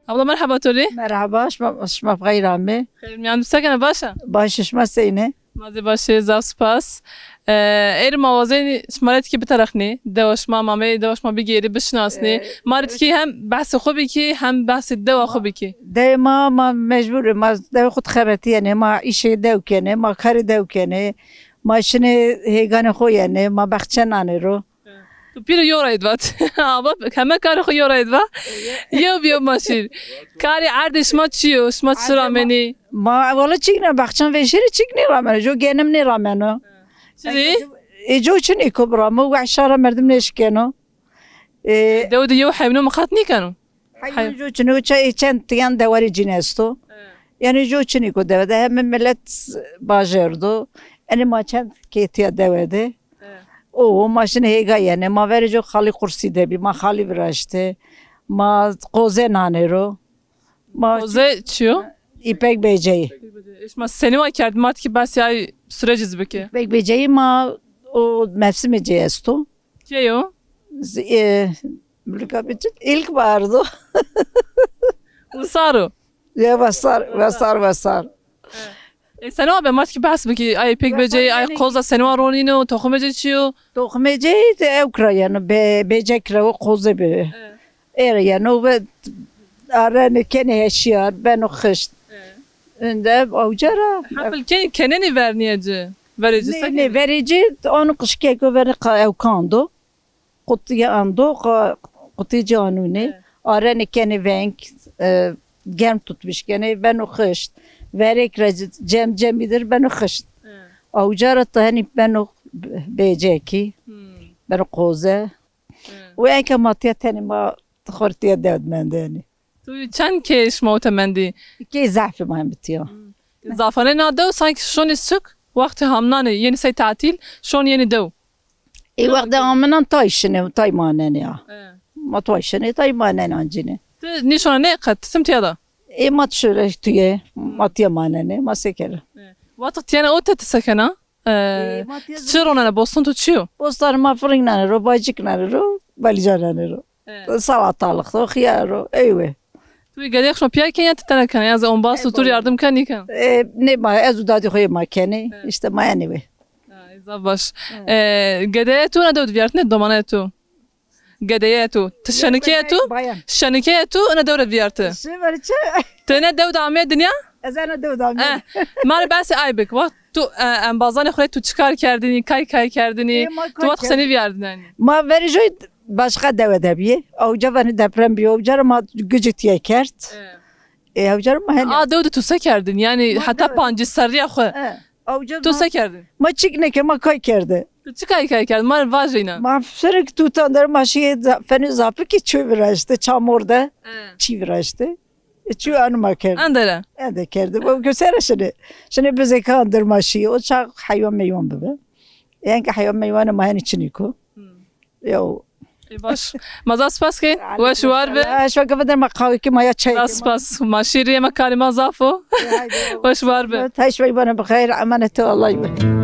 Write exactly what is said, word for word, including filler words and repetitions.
Abla merheba to rê. Merheba, şima, şima bi xeyr amê. Xeyr miyan, tu se kena, baş a? Baş, şima seyne? Ma zî baş ê, zaf spas. E, êrî ma wazenî şima rê tikî biterexnî. Dewa şima, ma ameyî dewa şima bigêrî, bişinasnî. E, ma rê tikî hem behsê xo bikî, hem behsê dewa xo bikî. Dewê ma, ma mecbur ê, ma dewê xo dixebetîyenê, ma îşê dew kenê, ma karê dew kenê, ma şinê hêganê xo yenê, ma bexçe nanê ro. Tu pîrê yo rayî di vat. Ava heme karê xo yo rayî di va. Yew bi yew ma şîr. Karê erdê şima çi yo? Şima çi ramenî? Ma wala çik ne, baxçan veşêrî çik nêrameno. Jo genim nêrameno. Çi zî? Ê, jo çinî ko biramo, weş şara merdim nêşikeno. Ê, dew de yew heywanû miqat nêkeno? Heywan jo çinî ko, ça-, ê çend tiyan dewarê cîn esto. Yanî jo çinî ko dewe de, heme milet bajêr do. Enê ma çend kê tîya dewe de. O, ma şinê hêga yenê. Ma verê jo xalî qursî de bî. Ma xalî viraştê. Ma qoze nanê ro. Ma qoze çi yo? Îpek bêceyî. Şima senî wa kerd? Ma tikî behsê ay surecî zî bikê. Îpek bêceyî ma o mevsimê cê esto. Kê yo? Z-, e, mulika biçin, ilkbahar do. Wisar o. Ya wesar, wesar, wesar. E, senî wa be, ma tikî behs bikî. Ay îpek bêceyî, ay qoza senî wa ronîno, toximê cê çi yo? Toximê cê de ewk ra yeno, be-, bêcek ra o qoze bi. Ê ra yeno ve arenê kenê heşîyar, beno xişt. Inde awca ra. Hefil kenî, kenenî vernîye ci. Verê ci se kenî? Nê, nê, verê ci, ano qişkek o verê qa-, ewkan do. Qutîye ando, qa-, qutîye ci anûnê. Arenê kenê veng, e, germ tutmuş kenê, beno xişt. Verêk ra c-, cem cemî dir beno xişt. Awca ra ti henî beno b-, bêcekî, beno qoze. Û enka ma tîya tenê ma xortîya dewd mendenî. Tu çend kê şima ote mendî? Kê zafî ma hem bitîya. Zafanê na dew sanki şonî suk, wextê hamnanê, yenî sey tatîl, şon yenî dew. Ê wextê aminan tay şinê, tay manenê ya. Ma tay şinê, tay manenê ancîne. Ti nîşona nê qet, ti tim tîya da? Ê ma ti şore tuye, ma tîya manenê, ma se kere. Wextê ti yenê ote ti se kena? E, ti çi ronena, bostan to çi yo? Bostan ma firing nanê ro, bacik nanê ro, balîca nanê ro. Salatalık o, xiyar o, eywe. Tu gedeyê xo şima pîya kenî ya ti tena kena? Ya zî ombaz tu, tu rê yardim kenî, nêken? E, nê ma, ez û dadî xo yê ma kenê. Îşte ma enî wê. Ay, zaf baş. E, gedeyê tu na dew de vîyartine, domanê tu? Gedeyê tu. Ti şenikeyê tu? Şenikeyê tu na dew de vîyarte. Ti ne dew de amê dinya? Ez ena dew de amê. E, ma rê behsê ay bik. Wext tu, e, embazanê xo rê tu çi kar kerdinî, kay kay kerdinî? Tu wext senî vîyardinenî? Ma verê joy başka dewe de bîyê. Awca vanê deprem bîyo. Awca ra ma gicî tîye kerd. E, awca ra ma henî. A dew de tu se kerdin? Yanî heta pancî serrîya xo. E, awca tu se kerdin? Ma çik nêke, ma kay kerde. Tu çi kay kay kerd? Ma rê vaje înan. Ma sürekli tutan der ma şîyê za-, fenê zapikî çî viraştê, çamor de. Çî viraştê. E, çî anî ma kerd. Ende ra? Ende kerde. Bo gösere şinê. Şinê bizê kan dir ma şî. O çax heywan meywan bibi. Enka heywan meywanê ma henî çinî ko. Yo. E, baş. Ma zaf spas ke. Weş war bi. Şo ke veder ma qawikî ma ya çay. Zaf spas. Ma şîrî yeme, karê ma zaf o. Weş war bi. Teş ve bana bi xeyr, emanetê Allah bi.